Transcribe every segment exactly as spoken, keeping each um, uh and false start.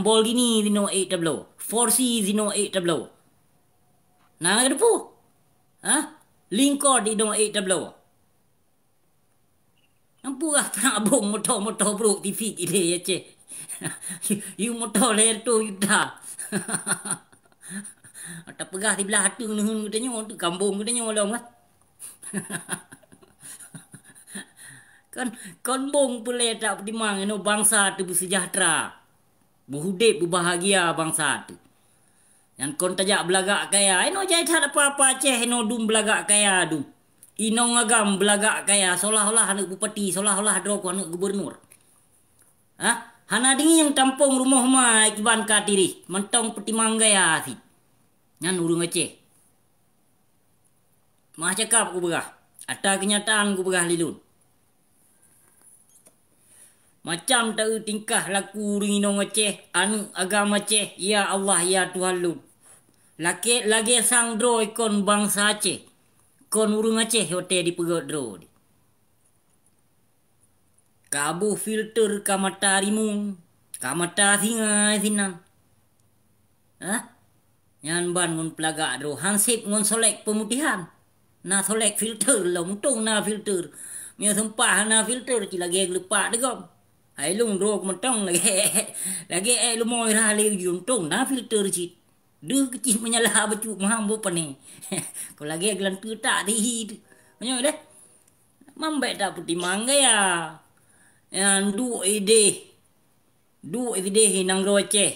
Lamborghini sinoe ék tabloe, Porsche sinoe ék tabloe. Na ka teupeu? Hah? Lingkor sinoe ék tabloe. Nampu lah teunak bong moto-moto brok tifi idéh Aceh. Yue moto lhèe reutôh juta. Tapeugah siblah ateueng neuheun geutanyoe, teuk kambong geutanyoe lom kan. Kon, kon bong peulée tapeutimang inoe bansa teuh beuseujahteura, beuhudép beubahgia bansa teuh. Nyan kon tajak beulagak kaya, inoe jai that apa-apa Aceh inoe dum beulagak kaya dum. Inong agam beulagak kaya, seolah-olah aneuk bupati, seolah-olah droe ku aneuk gubernur. Hah? Hana deungieng tampông rumoh ma kiban ka tirih, mantong peutimang gaya cit. Nyan ureueng Aceh. Meuah cakap kupeugah, ata keunyataan kupeugah lé lôn. Macam taeu tingkah laku ureueng inong Aceh, aneuk agam Aceh, ya Allah, ya Tuhan lôn. Lakée, lagée sang droe kon bansa Aceh, kon ureueng Aceh watée dipeugét droe. Ka boh filter ka mata rimueng, ka mata singa sinan. Hah? Nyan ban ngon peulagak droe, han sép ngon solek peumutihan. Na solek filter lom, untông na filter. Meunyoe sumpah hana filter, ci lagée geuleupak teugom. Hai lôn droe keumeutong lagée, lagée ék lumoe rhah lé ujeuen, untông na filter cit. Deuh keucih meunyala bacut meuham boh pané. Kon lagée geulanteue tak tihi teuh. Meunyoe deh. Mambet tapeutimang gaya. Nyan duek idéh. Duek idéh nanggroe Aceh.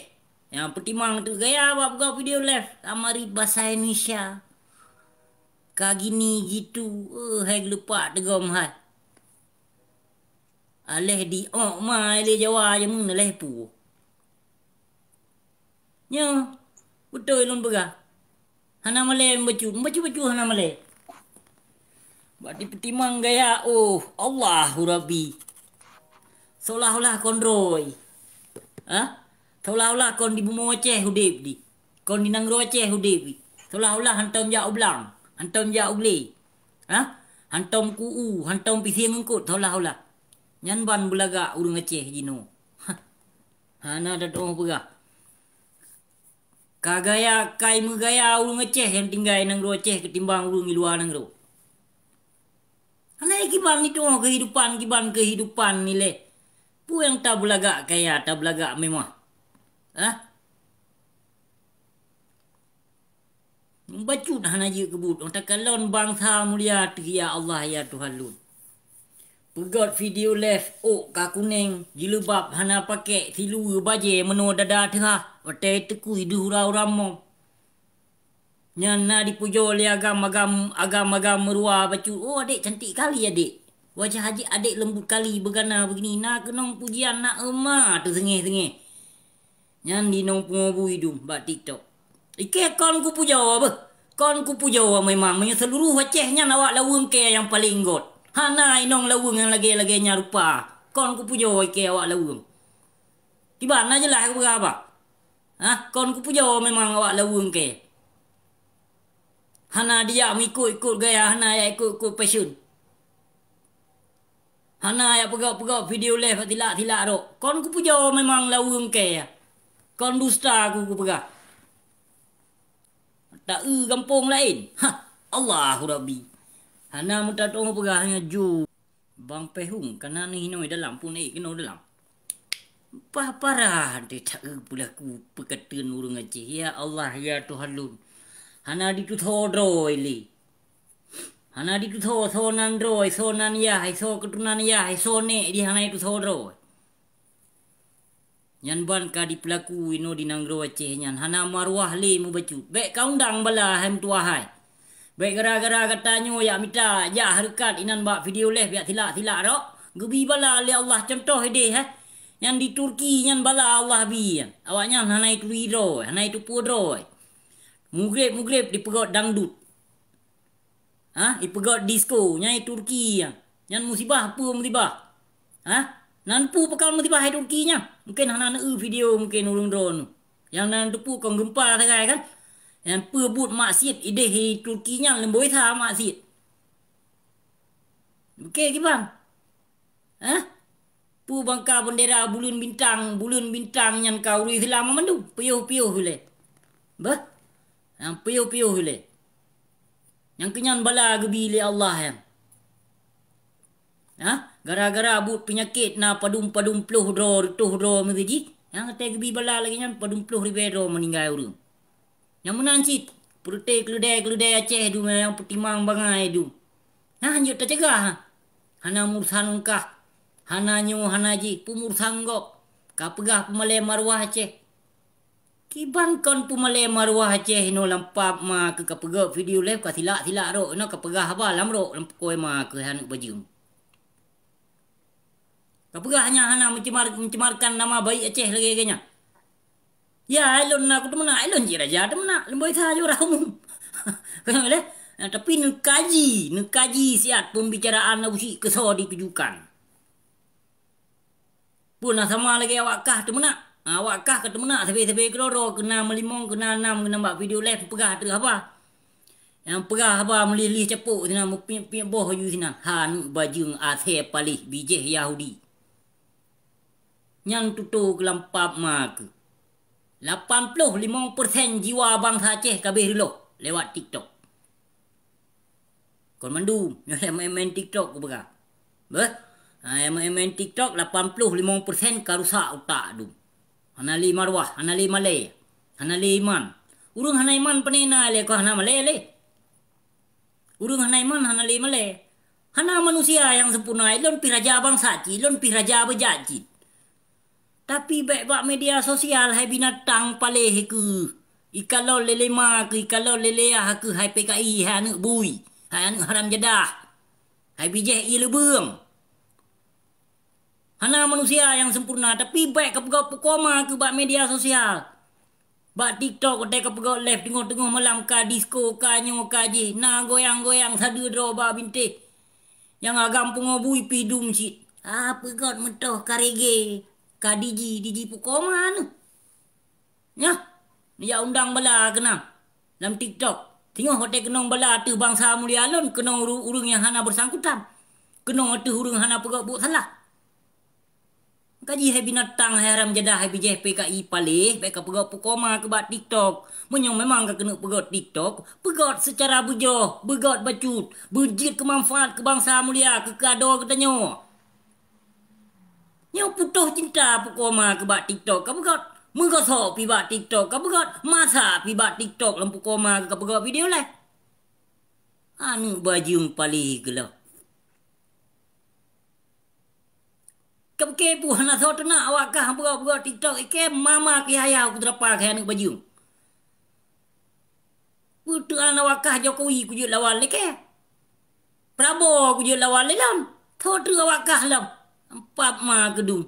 Nyang peutimang teuk gaya bak peugah video live. Amari basa Indonesia. Ka gini gitu. Eh, hai geuleupak teugom hai. Aléh di ok ma lé Jawa jameun aléh pu. Nyoe, beutôi lôn peugah. Hana malée meubacut, meubacut-bacut hana malée. Bak dipeutimang gaya, oh, Allahu Rabbi. Seolah-olah kon droe. Ha? Seolah-olah kon di bumoe Aceh udeb di. Kon di nanggroe Aceh udeb di. Seolah-olah hantom jak u blang, hantom jak u glé. Ha? Hantom ku u, hantom pisieng eungkot, seolah-olah. Nyan ban beulagak ureueng Aceh jinoe. Hana tatuoh peugah. Ka gaya, kai meugaya ureueng Aceh nyang tinggai nanggroe Aceh keutimbang ureueng di luwa nanggroe. Hana kiban nituoh keuhidupan, kiban keuhidupan ilée. Peue nyang tabeulagak kaya, tabeulagak mewah? Hah? Bacut hana jeuet keu buet, oh takalon bansa mulia teuh, ya Allah, ya Tuhan lôn. Peugét video live, ôk ka kuneng, jilbab hana pakék, siluweue bajée meunoe dada teuhah, watée teukui deuh ura-ura mom. Nyan na dipujoe lé agam-agam, agam-agam meuruwa bacut, "Oh, adék cantik kali, adék. Wajah adék lembut kali, beugana beugini, na keunong pujian na euma teuseungéh-seungéh." Nyan di nong pungo bui dum bak TikTok. Ikée kon kupujoe beuh. Kon kupujoe memang, meunyoe seuluruh Aceh nyan awak laweueng kée nyang paleng gét. Hana inong laweueng nyang lagée-lagée nyan rupa. Kon kupujoe ikée awak laweueng. Kiban na jeulaih kupeugah haba? Hah? Kon kupujoe memang awak laweueng kée. Hana dijak meuikot-ikot gaya, hana jak ikot-ikot fashion. Hana jak peugah-peugah video live bak tilak-tilak rot. Kon kupujoe memang laweueng kée. Kon dusta ku kupeugah. Ta-eu gampông laén. Hah, Allahu Rabbi. Hana meutatong peugah nyan ju. Bang Pehung, kana neuh inoe dalam pun ék keunoe dalam. Pah parah deh ta-eu peulaku peukateuen ureueng Aceh. Ya Allah, ya Tuhan lôn. Hana ditutoe droe lé. Hana ditutoe soe nan droe, soe nan yah, soe keuturonan yah, soe nék jih hana ditutoe droe. Nyan ban ka dipeulaku inoe di nanggroe Aceh nyan, hana maruah lé meubacut. Bék ka undang bala hai meutuwah hai. Bék gara-gara gata nyoe jak mita, jak hareukat inan bak video live jak silak-silak rot, geubi bala lé Allah cuntoh idéh hai. Nyan di Turki nyan bala Allah bi nyan. Awaknyan hana ituri droe, hana itupeue droe. Mugreb-mugreb dipeugét dangdut. Ha, ipeugét disko, nyan i Turki nyan. Nyan musibah, peue musibah? Ha? Nan peue pakon musibah i Turki nyan? Mungken hana neu video mungken ureueng droeneuh. Nyang nan teupeu kon geumpa sagai kan? Nyan peue buet maksiet idéh i Turki nyan leumboi sa maksiet. Oke, kiban? Ha? Peue bangka bendera buleuen bintang, buleuen bintang nyan ka ureuëng Islam mandum, piôh-piôh ilée. Beuh? Nyang piôh-piôh ilée. Nyang keunyan bala geubi lé Allah nyan. Ha? Gara-gara buet peunyakét na padum-padum ploh droe, reutôh droe meusé jih, nyang watée geubi bala lagée nyan padum ploh ribée droe meuninggai ureuëng. Nyang meunan cit, peureuté keuleudée-keuleudée Aceh dum nyang peutimang bangai dum. Nah, hanjeuet tacegah. Hana meurusan kah, hana nyoe, hana jih, peue meurusan gob. Ka peugah peumalée maruah Aceh. Kiban kon peumalée maruah Aceh inoe lam pab ma keu ka peugét video live ka silak-silak rot inoe ka peugah haba lam rot lam pukoi ma keu hai aneuk bajeueng. Ka peugah nyan hana meucemar-, meucemarkan nama baik Aceh lagée-lagée nyan. Ya, ilôn na ku teumeunak, ilôn cit raja teumeunak, lôn boh sa jurah umum. Ka lheueh, tapi neukaji, neukaji siat pembicaraan na usi keusoe ditujukan. Pun na sama lagée awak kah teumeunak. Awak kah ka teumeunak sabe-sabe keudroe-droe, keuna meulimong, keuna nam, keuna bak video live peugah ateueh haba. Nyang peugah haba meulih-lih capôk sinan, meupiep-piep boh aju sinan. Ha aneuk bajeueng asée paléh bijéh Yahudi. Nyan tutoe keu lam pab ma keu. Lapan ploh limong persen jiwa bansa Aceh ka abéh reuloh lewat TikTok. Kon mandum, nyang main-main TikTok ku peugah. Beuh? Ha, nyang main-main TikTok lapan ploh limong persen ka rusak utak dum. Hana lé maruah, hana lé malée, hana lé iman. Ureuëng hana iman pane na lé, kon hana malée lé. Ureuëng hana iman, hana lé malée. Hana manusia nyang sempurna, ilôn pih raja bansa cit, ilôn pih raja beujat cit. Tapi bék bak media sosial hai binatang paléh keuh. Ikalon lé lema keuh, ikalon lé leah keuh hai P K I, hai aneuk bui, hai aneuk haram jadah. Hai bijéh ié leubeueng. Hana manusia nyang sempurna, tapi bék ka peugét peukoma keuh bak media sosial. Bak TikTok watée ka peugét live teungoh-teungoh malam ka disko, ka nyoe, ka jih, na goyang-goyang sadeue droe ba bintéh. Nyang agam pungo bui pih dum cit. Ah, peugét meutoh ka reggae, ka DJ, DJ peukoma neuh. Nyoh, neujak undang bala keunan lam TikTok. Singoh watée keunong bala ateueh bansa mulia lôn, keunong uru-, ureuëng nyang hana beusangkutan. Keunong ateueh ureuëng hana peugét buet salah. Kaji hai binatang, hai haram jadah, hai bijéh P K I paléh, bék ka peugét peukoma keuh bak TikTok. Meunyoe memang ka keuneuk peugét TikTok, peugét seucara beujoh, beugét bacut, beujeuet keu manfaat keu bansa mulia, keu keuadoe geutanyoe. Nyoe putôh cinta peukoma keuh bak TikTok ka beugét, meugosok pih bak TikTok ka beugét, masak pih bak TikTok lam peukoma keuh ka peugét video lé. Aneuk bajeueng paléh keuh lom. Ka pike peue hana soe teunak awak kah beugét-beugét TikTok, ikei mama keu yaya ku teurapa keu aneuk bajeueng. Peue teuan awak kah Jokowi kujeuet lawan lé kée? Prabowo kujeuet lawan lé lom. Tho treuk awak kah lom. Empat ma keudum.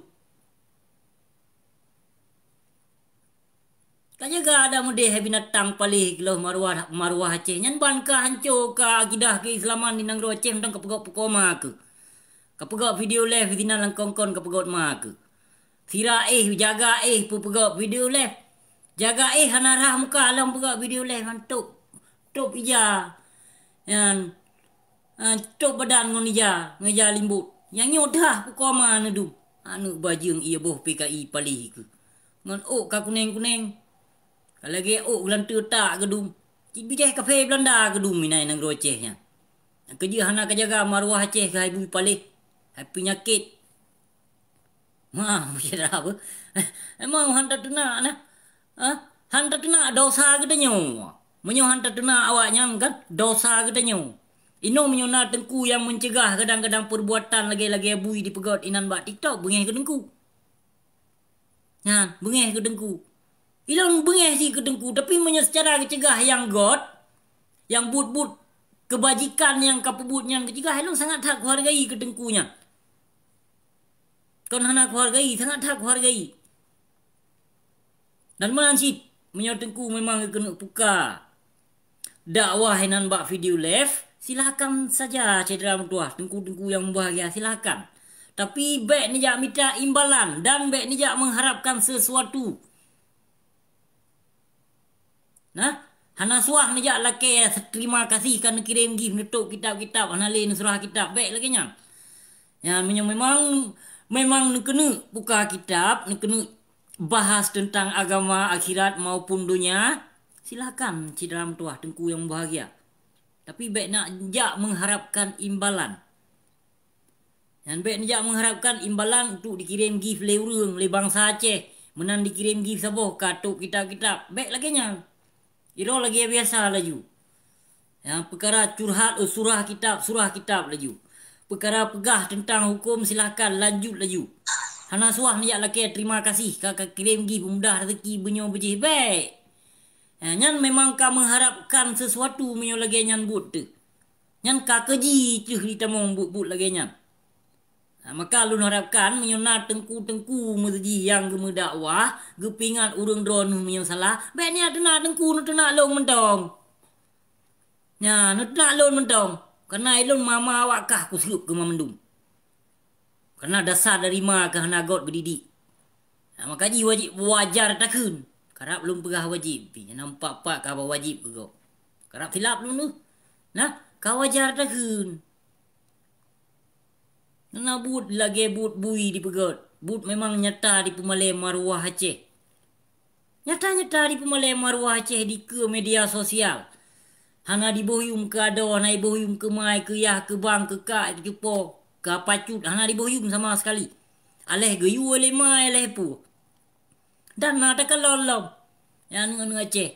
Ka jaga adak meudeh hai binatang paléh keuh lom maruah, maruah Aceh. Nyan ban ka hanco ka akidah keislaman di nanggroe Aceh mantong ka peugét peukoma keuh. Ka peugét video live sinan lam kongkon ka peugét ma keuh. Sira éh, jaga éh peue peugét video live. Jaga éh hana rhah muka lom peugét video live nyan top. Top ija. Nyan, ah, top badan ngon ija, ngon ija limbot. Nyang nyoe teuhah peukoma neudum. Aneuk bajeueng ié boh P K I paléh keuh. Ngon ôk ka kuneng-kuneng. Ka lagée ôk geulanteue tak keudum. Cit bijéh kafé Beulanda keudum inan nanggroe Aceh nyan. Nyang keujeuet hana ka jaga maruah Aceh keuh hai bui paléh, hai peunyakét. Ma, syedara beuh. Emang han tateunak na? Ha? Han tateunak dosa geutanyoe. Meunyoe han tateunak awaknyan kan, dosa geutanyoe. Inoe meunyoe na teungku nyang meuncegah kadang-kadang perbuatan lagée-lagée bui dipeugét inan bak TikTok, beungéh keu teungku. Nyan, beungéh keu teungku. Ilôn beungéh cit keu teungku, tapi meunyoe seucara geucegah nyang gét, nyang buet-buet keubajikan nyang ka peubuet nyan geucegah, ilôn sangat that kuhargai keu teungku nyan. Kon hana kuhargai, sangat that kuhargai. Dan meunan cit, meunyoe teungku memang keuneuk puka dakwah inan bak video live, silakan saja syedara meutuwah, teungku-teungku nyang mubahgia, silakan. Tapi bék neujak mita imbalan dan bék neujak mengharapkan sesuatu. Nah, hana suah neujak lakée terima kasih ka neukirém jih neutôp kitab-kitab, hana lé neuseurah kitab, bék lagée nyan. Nyan meunyoe memang Memang neukeuneuk buka kitab, neukeuneuk bahas teuntang agama, akhirat maupun donya, silahkan syedara meutuwah teungku nyang bahagia. Tapi bék neujak mengharapkan imbalan. Nyan bék neujak mengharapkan imbalan untuk dikirém gift lé ureuëng, lé bansa Aceh. Meunan dikirém gift saboh ka trok kitab-kitab. Bék lagée nyan. Droe lagée biasa laju. Ya, peukara curhat, oh, surah kitab, surah kitab laju. Peukara peugah teuntang huköm, silahkan lanjut laju. Hana suah neujak lakée terima kasih ka, ka kirém gift peumudah rezeki beunyoe beujih, bék. Ya, nyan memang ka mengharapkan sesuatu meunyoe lagée nyan buet teuh. Nyan ka keuji teuh jitamong buet-buet lagée nyan. Nah, maka lôn harapkan meunyoe na teungku-teungku meuseujih nyang geumeudakwah, geupeuingat ureuëng droeneuh meunyoe salah, bék nyan teunak teungku, neuteunak lôn mantong. Nyan, neuteunak lôn mantong. Kareuna ilôn ma-ma awak kah kuseurup keu mandum. Kareuna dasar dari ma keuh hana göt geudidik. Nah, maka jih wajéb, wajar takheun. Karab lôn peugah wajéb, pih nyan nampak-pak ka wajéb keu gob. Karab silap lôn tu. Nah, ka wajar takheun. Na buet lagée buet bui dipeugét, buet memang nyata dipeumalée maruah Aceh. Nyata-nyata dipeumalée maruah Aceh dikeue media sosial. Hana diboh yuem keu adoe, hana diboh yuem keu mai, keu yah, keu bang, keu kak, keu cupo, keu apa cut, hana diboh yuem sama sekali. Aléh geuyue lé mai, aléh peue. Dan na takalon lom. Ya aneuëk-aneuëk Aceh.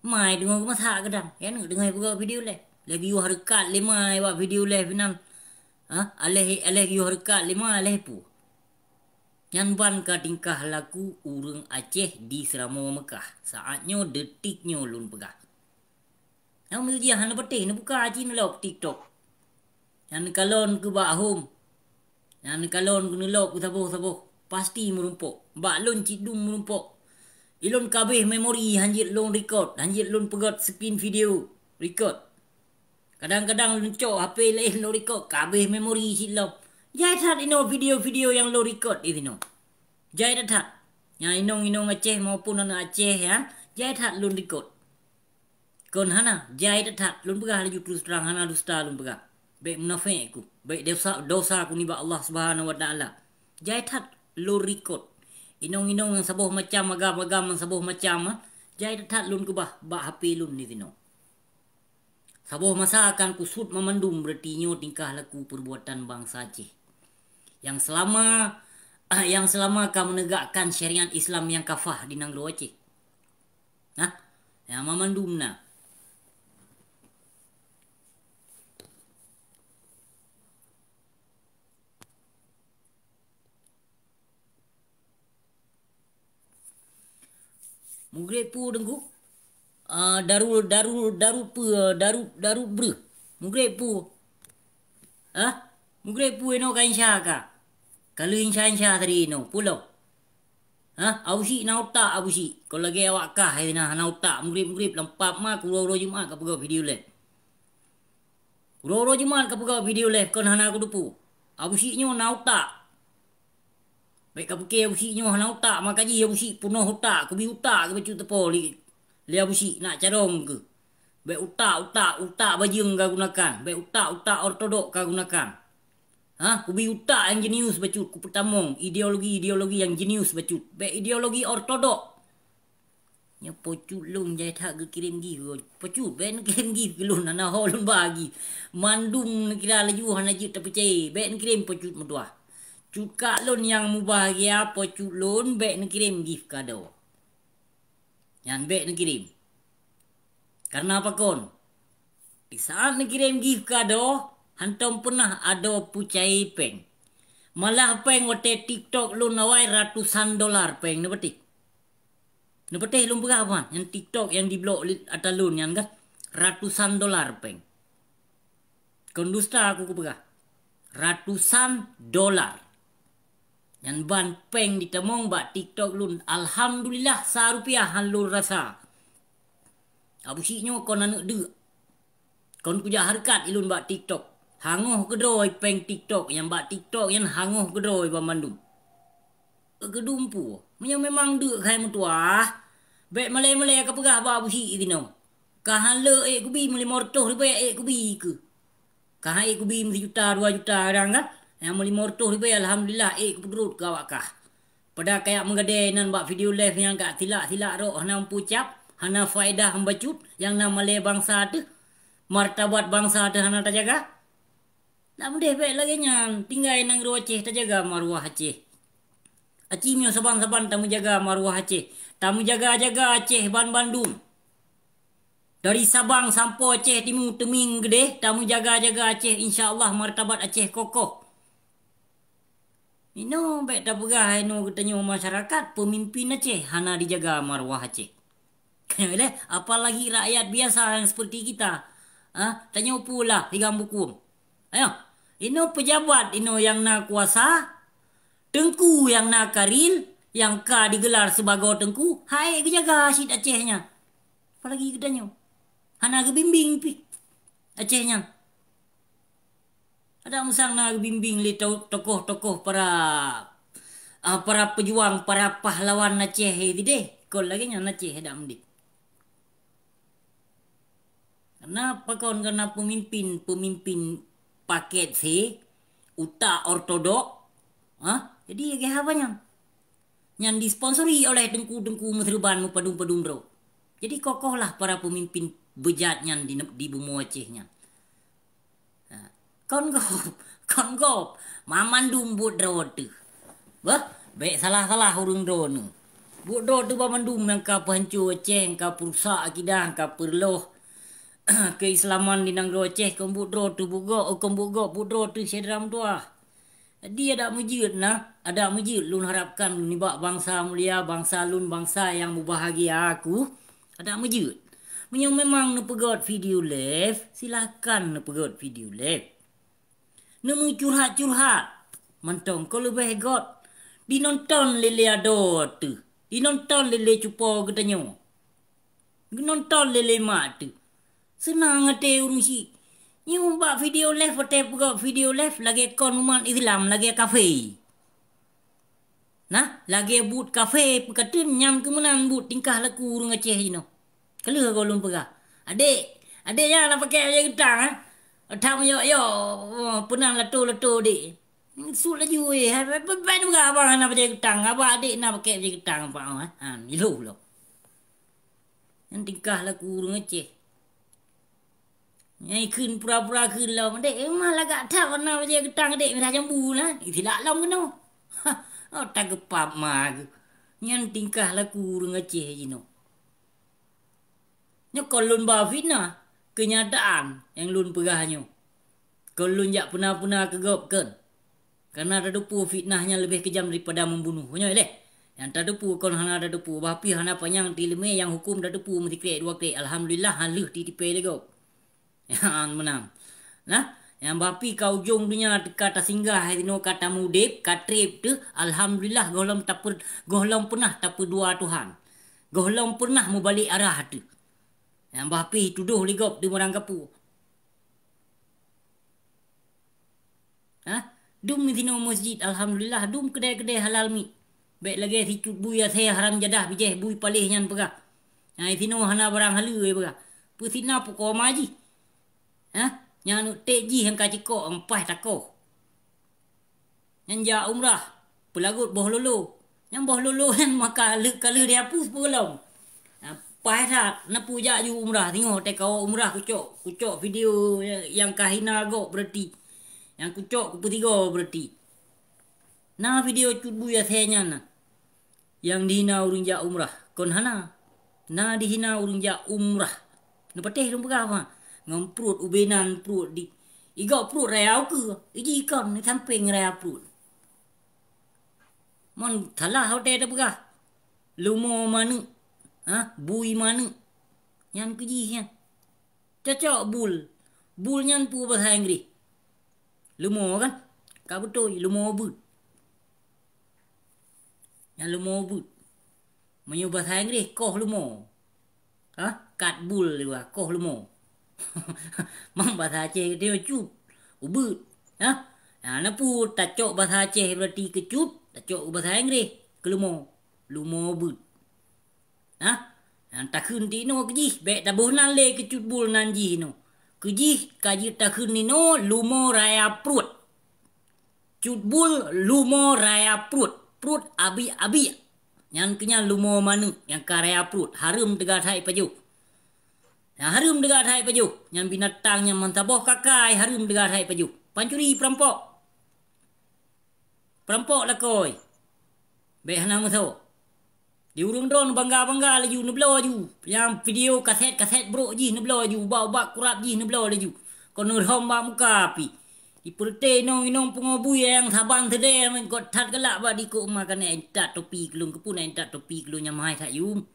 Mai deungoe geumasak keudang. Ya aneuëk deungoe peugah video leh. Leh geuyue hareukat lé mai bak video leh pinan. Ha? Aléh, aléh geuyue hareukat lé mai, aléh peue. Nyan ban ka tingkah laku ureuëng Aceh di Seuramoe Meukah. Saát nyoe, detik nyoe lôn peugah. Nyang meuseujih hana patéh, neubuka cit neulok TikTok. Nyang neukalon keu bak hom. Nyang neukalon keu neulok keu saboh-saboh. Pasti meurumpok. Bak lôn cit dum meurumpok. Ilôn kabéh memori hanjeuet lôn record, hanjeuet lôn peugét screen video record. Kadang-kadang lôn cok H P laén lôn record, kabéh memori cit lom. Jai that inoe video-video nyang lôn record di sinoe. Jai that-that. Nyang inong-inong Aceh maupun aneuëk Aceh, ya, jai that lôn record. Kon hana, jai that-that, lôn peugah laju terus terang, hana dusta lôn peugah. Bék munafék ku, bék dosa, dosa ku nibak Allah Subhanahu wa Taala. Jai that lôn record. Inong-inong nyang saboh macam, agam-agam nyang saboh macam, ha, jai that-that lôn keubah bak H P lôn di sinoe. Saboh masa akan kusut mamandum, berarti nyoe tingkah laku perbuatan bansa Aceh. Nyang selama, nyang selama ka menegakkan syariat Islam nyang kafah di nanggroe Aceh. Nah, nyang mamandum na. Mugreb peue Teungku? Ah, daru, daru, daru peue, daru, daru breuh. Mugreb peue? Hah? Mugreb peue inoe ka insya ka? Ka lheueh insya-insya tadi inoe, pulo. Hah? Abusyik na utak, Abusyik. Kon lagée awak kah, hai na hana utak, mugreb-mugreb lam pub ma, uroe-uroe Jumat ka peugah video leh. Uroe-uroe Jumat ka peugah video leh, kon hana kuteupeue. Abusyik nyoe na utak. Bék ka pike Abusyik nyoe hana utak, maka jih Abusyik peunoh utak, kubi utak keu bacut teupô lé, lé Abusyik nak carông keuh. Bék utak, utak, utak bajeueng ka gunakan, bék utak, utak ortodok ka gunakan. Ha, kubi utak nyang jenius bacut, kupeutamong ideologi-ideologi nyang jenius bacut. Bék ideologi ortodok. Nyoe po cut lôn jai that geukirém gift. Po cut, bék neukirém gift keu lôn, hana ho lôn bagi. Mandum neukira laju hana jeuet tapeucaya. Bék neukirém po cut meutuah. Cut kak lôn nyang mubahgia, po cut lôn bék neukirém gift kado. Nyan bék neukirém. Karena pakon? Di saat neukirém gift kado, hantom peunah adoe peucaya péng. Malah péng watée TikTok lôn awai ratusan dolar péng, neupatéh. Neupatéh lôn peugah ban, nyang TikTok nyang diblok lé ata lôn nyan kan, ratusan dolar péng. Kon dusta aku kupeugah. Ratusan dolar. Nyan ban péng ditamong bak TikTok lôn. Alhamdulillah, sa rupiah han lôn rasa. Abusyik nyoe kon aneuëk deuk. Kon kujak hareukat ilôn bak TikTok. Hangoh keudroe péng TikTok nyang bak TikTok nyan hangoh keudroe banmandum. Geudumpu, meunyoe memang deuk keuhai meutuah, bék malée-malée ka peugah bak Abusyik inoe. Ka han le ék kubi meulimong reutôh ribée ék kubi keuh. Ka han ék kubi meusijuta, dua juta kadang kan? Nyang meulimong reutôh ribèe, alhamdulillah, ék kupeutrok keu awak kah. Pada kayak meugadée nan bak video live nyang ka silak-silak rot, hana meupucap, hana faedah meubacut, nyang na malée bansa teuh, martabat bansa teuh hana tajaga. Dak meudeh bék lagée nyan, tinggai nanggroe Aceh tajaga maruah Aceh. Aci meunyoe saban-saban tameujaga maruah Aceh, tameujaga-jaga Aceh ban bandum. Dari Sabang sampoe Aceh Timu teumieng geudeh, tameujaga-jaga Aceh, insya Allah martabat Aceh kokoh. Inoe bék tapeugah inoe geutanyoe masyarakat, peumimpin Aceh hana dijaga maruah Aceh. Lé, apalagi rakyat biasa yang seperti kita. Ah, tanyoe pula higang bukum. Ayo, inoe pejabat inoe yang na kuasa, teungku yang na karil, yang ka digelar sebagai teungku, hai geujaga cit Aceh nyan. Apalagi geutanyoe. Hana geubimbing pih Aceh nyan. Adak meusang na geubimbing lé to-, tokoh-tokoh para, ah, para peujuang, para pahlawan Aceh sideh. Kon lagée nyan Aceh adak meudeh. Karena pakon, karena peumimpin-peumimpin paket C, utak ortodok, ha? Jadi lagée haba nyan. Nyan disponsori oleh teungku-teungku meuseureuban meupadum-padum droe. Jadi kokohlah para peumimpin beujat nyan di, di bumoe Aceh nyan. Ha, kon gob, kon gob, mamandum buet droe teuh. Bah, bék salah-salah ureuëng droeneuh. Buet droe teuh bak mandum nyang ka peuhanco Aceh, nyang ka peurusak akidah, nyang ka peureuloh keuislaman di nanggroe Aceh, kon buet droe teuh buet gob, kon buet gob, buet droe teuh syedara meutuwah. Jadi adak meujeuet na, adak meujeuet lôn harapkan nibak bansa mulia, bansa lôn, bansa nyang mubahgia aku, adak meujeuet. Meunyoe memang neupeugét video live, silahkan neupeugét video live. Neumeucurhat-curhat, mantong kon leubeh gét. Dinonton lé-lé adoe teuh, dinonton lé-lé cupo geutanyoe. Geunonton lé-lé mak teuh. Seunang até ureuëng syiek. Nyoe bak video live, watée peugét video live lagée kon umat Islam, lagée kafé. Nah, lagée buet kafé peukateun nyan keuh meunan buet tingkah laku ureuëng Aceh jinoe. Ka lheueh goh lôn peugah, "Adék, adék nyan na pakèk bajée geutang, eh? That meuyok-yok, oh, peunan lato-lato adék." Sut laju, eh, hai, bai, bai, bai peugah abang hana bajée geutang, abang adék na pakèk bajée geutang, Pak, eh? Ha, ilôh lom. Nyan tingkah laku ureuëng Aceh. Nyang kheun pura-pura kheun lom, "Dek, eh, ma lagak that warna bajée geutang, Dek, mirah jambu na." Itilak lom keunoe. Oh, tageupap ma geuh. Nyan tingkah laku ureuëng Aceh jinoe. Nyoe kon lôn ba fitnah, keunyataan nyang lôn peugah nyoe. Kon lôn jak peuna-peuna keu gob kon. Karena tateupeue fitnah nyan leubeh keujam daripada membunuh. Nyoe leh. Nyang tateupeue kon hana tateupeue, bah pih hana panyang tileumé nyang huköm tateupeue meusikrek dua krek. Alhamdulillah, han lheueh titipée lé gob. Nyan meunan. Nah, nyang bah pih ka ujong donya teuka tasinggah, sinoe ka tamudeb, ka treb teuh, alhamdulillah gohlom tapeu-, gohlom peunah tapeudua Tuhan. Gohlom peunah mubalek arah teuh. Nyang bah pih tudoh lé gob teuh meurangkapeue. Hah? Dum sinoe masjid, alhamdulillah, dum keudée-keudée halal miet. Bék lagée sicut bui asée haram jadah bijéh bui paléh nyan peugah. Nyang sinoe hana barang haleue peugah. Peue sina peuko ma jih. Hah? Nyang aneuk ték jih nyang ka cikok, nyang paih takoh. Nyan jak umrah, peulagot boh lolo. Nyang boh lolo nyan maka lheueh ka lheueh dihapus peue lom. Nah, paih that, na peue jak ju umrah, singoh teuka umrah kucok, kucok video nyang ka hina gob berarti. Nyang kucok kupeutigo berarti. Na video cut bui asée nyan na. Nyang dihina ureuëng jak umrah, kon hana. Na dihina ureuëng jak umrah. Neupatéh lôn peugah, ha? Ngon pruet ubé nan pruet di. Igob pruet raya ukeue, iji kon neusampéng raya pruet. Mon salah watée tapeugah, lumo maneuek, ha, bui maneuek, nyan keu jih nyan. Cocok bul. Bul nyan peue basa Inggréh? Lumo kan? Ka beutôi, lumo beuet. Nyan lumo beuet. Meunyoe basa Inggréh, koh lumo. Ha? Kat bul liwa, koh lumo. Mang basa Aceh geutanyoe cut, ubeuet. Ha? Nah, na peue tacok basa Aceh berarti keu cut, tacok basa Inggréh keu lumo. Lumo beuet. Hah? Nyang takheun tinoe keu jih, bék taboh nan lé keu cut bul nan jih inoe. Keu jih ka jeuet takheun inoe lumo raya pruet. Cut bul lumo raya pruet, pruet abiek-abiek. Nyan keunyan lumo manök nyang ka raya pruet, hareuem teuga that ipajoh. Nyang hareuem teuga that ipajoh, nyan binatang nyang meusaboh kakai hareuem teuga that ipajoh. Pancuri, peurampok. Peurampok lakoe. Bék hana meusaboh. Di ureuëng droe neubangga-bangga laju, neubloe laju. Nyang video kaset-kaset brok jih neubloe laju, ubat-ubat kurab jih neubloe laju. Kon neurhom bak muka pih. Dipeureuté inong-inong pungo bui nyang saban seudeh, meugot that galak bak dikuk ma, ka na intat topi keu lôn, keupeue na intat topi keu lôn nyang mahai that yum.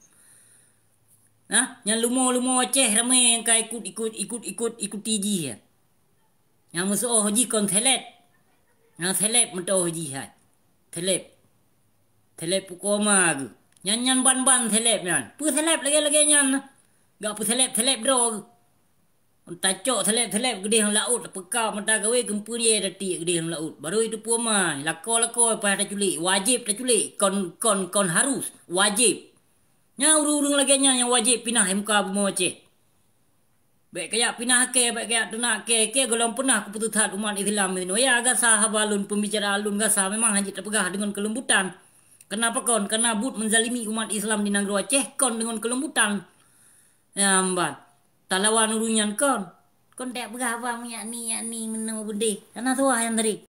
Nah, nyang lumo-lumo Aceh ramé nyang ka ikut-ikut, ikut-ikut, ikuti jih ya. Nyang meusoe jih kon seleb. Nyang seleb meutoe jih hai. Seleb. Seleb pukoe ma geuh. Nyan, nyan ban-ban seleb nyan. Peue seleb lagée-lagée nyan? Gak peuseleb-seleb droe geuh. Tacok seleb-seleb geudeh lam laôt, peuka mata gawé geumpeue yée tatiek geudeh lam laôt. Barô itu pukoe ma, lakoe-lakoe payah taculék, wajéb taculék, kon, kon, kon harus, wajéb. Nyan ureuëng-ureuëng lagée nyan nyang wajéb pinah muka bumoe Aceh. Bék kajak pinah kée, bék kajak teunak kée, kée gohlom peunah keuputosan umat Islam inoe. Ya, gasa haba lôn, pembicaraan lôn gasa memang hana jeuet tapeugah deungon keuleumbôtan. Kenapa kon? Karena buet menzalimi umat Islam di nanggroe Aceh kon deungon keuleumbôtan. Nyang ban talawan ureuëng nyan kon. Kon tapeugah haba meunyak ni, yak ni, meunoe beudeh. Hana suah nyang tadi.